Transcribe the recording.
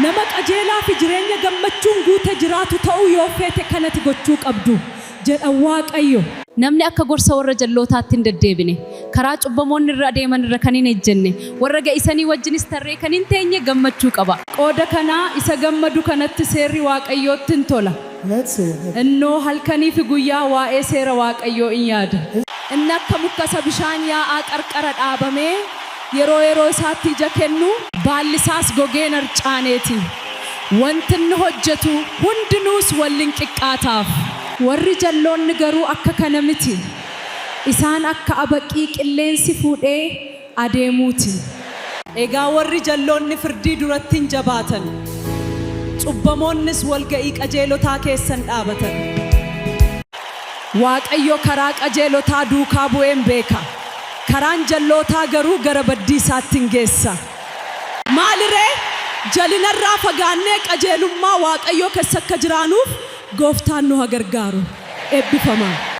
Nama qajeelaa fi jireenya gammachuun guute jiraatu ta'uu yoo feete kanati gochuu qabdu jedha Waaqayyo. Namni akka gorsa warra jallootaatti hin deddeebine, karaa cubbamoonni irra adeeman irra kan hin ejjenne, warra ga'isanii wajjinis tarree kan hin teenye gammachuu qaba. Qooda kanaa isa gammadu kanatti seerri Waaqayyootti in tola. Let's say Innoo halkanii fi guyyaa waa'ee seera Waaqayyoo in yaada. Inni akka muka isa bishaan yaa'aa qarqara dhaabamee yeroo yeroo isaatti ija kennu, baalli isaas gogee hin harcaaneeti. Wanti inni hojjetu hundinuus wal in qixxaataaf. Warri jalloonni garuu akka kana miti. Isaan akka abaqii qilleensi fuudhee adeemuuti. Egaa warri jalloonni firdii duratti hin jabaatan. Cubbamoonnis walga'ii qajeelotaa keessa hin dhaabatan. Waaqayyo karaa qajeelotaa duukaa bu'een beeka. Karaan jallootaa garuu gara baddii isaatti hin geessa. Maaliree jalinarraa fagaannee qajeelummaa Waaqayyoo keessa akka jiraanuuf gooftaan nu haa gargaaru. Eebbifamaa.